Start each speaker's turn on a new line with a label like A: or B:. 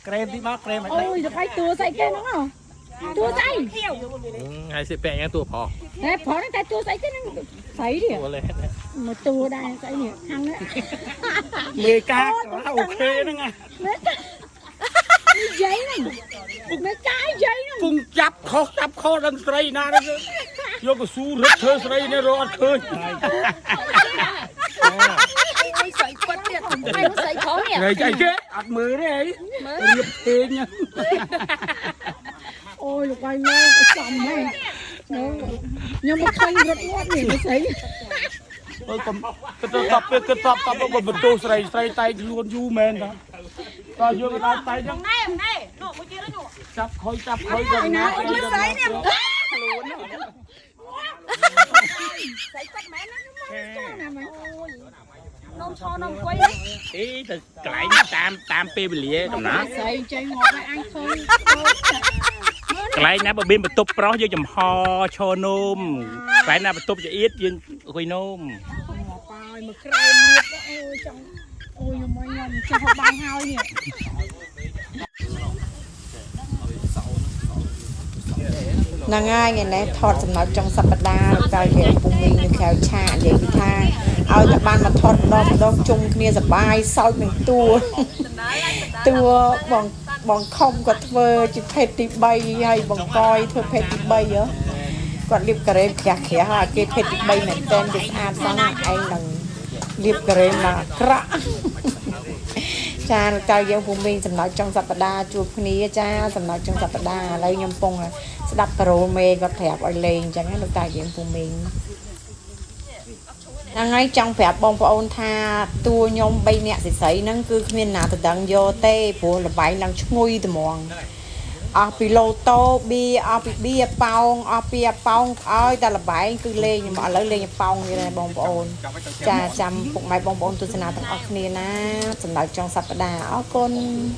A: ក្រែមទីមកក្រែមឲ្យ
B: អូយទៅបាយតួស្អីគេហ្នឹងតួស្អី
C: ហើយសិពាក់យ៉ាងតួប្រុស
B: តែប្រុសហ្នឹងតែតួស្អីគេហ្នឹងស្អីនេះ
C: តួលេ
B: មកតួដែរស្អីនេះខាងនេះ
A: មេកាអូខេហ្នឹងណា
B: មេកានិយាយហ្នឹងមេកានិយាយហ្នឹង
A: ពុងចាប់ខុសចាប់ខុសដល់ស្រីណានេះយកកស៊ូរឹកធ្វើស្រីនេះរកអត់ឃើញ
D: អូយស្រីគាត់ទៀតហើយស្រីប្រុសនេះ
A: ស្រីអីគេអត់មើលទេអីរៀបពេង
B: អូយលោកបាយលោកចំហ្នឹងខ្ញុំមកឃើញរត់ងាប់នេះស្អី
A: អើកុំគិតទៅតបពេលគិតតបតបក៏បន្ទោសស្រីស្រីតែងខ្លួនយូរមែនតាតើយើងដល់តែងហ្នឹង
D: ណែណែនោះមួយទៀតនោះ
A: ចាប់ខុយចាប់ខុយដល់ណា
D: ស្រីនេះស្រីគាត់មែនណា
B: ណាមិន
D: នំឆនំអង្គុយ
E: អីទៅកន្លែងតាមតាមពេលវេលាកំណត់
B: ស្រីចេញងាប់ហើយអញឃើញ
E: កន្លែងណាបើមានបន្ទប់ប្រុសយើងចំហឈរនំកន្លែងណាបន្ទប់ចៀតយើងអង្គុយនំ
B: ងាប់ហើយមកក្រែមលៀបអូយចង់អូយខ្ញុំមកខ្ញុំចង់បាយហើយនេះ
F: ហ្នឹងហើយថ្ងៃនេះថតសំណើចចុងសប្តាហ៍លោកតាយាយពូមីងនៅក្រៅឆាកនិយាយពីថាឲ្យតែបានមកថតម្ដងម្ដងជុំគ្នាសប្បាយសើចនឹងតួតួបងបងខំគាត់ធ្វើជាភេទទី3ហើយបងកយធ្វើភេទទី3ហ៎គាត់លាបការ៉េមក្រាស់ក្រាស់ហើយគេភេទទី3មែនតើគេស្អាតសោះឯងនឹងលាបការ៉េមដល់អាក្រក់ ចាលោកតើយើងភូមិវិញសំណោចចុងសប្តាហ៍ជួបគ្នាចាសំណោចចុងសប្តាហ៍ឥឡូវខ្ញុំពងស្ដាប់ប្រូមេគាត់ប្រាប់ឲ្យលេងអញ្ចឹងណាលោកតាយើងភូមិវិញហ្នឹងហើយចង់ប្រាប់បងប្អូនថាតួខ្ញុំ3នាក់ស្រីៗហ្នឹងគឺគ្មានណាទៅដឹងយកទេព្រោះលបែងឡើងឈ្ងុយត្មងអស់ពីឡូតូប៊ីអស់ពីបៀប៉ោងអស់ពីអាប៉ោងឲ្យតែលបែងគឺលេងឥឡូវលេងអាប៉ោងទៀតហើយបងប្អូន ចាចាំពុកម៉ែបងប្អូនទស្សនាទាំងអស់គ្នាណាសម្រាប់ចុងសប្តាហ៍អរគុណ។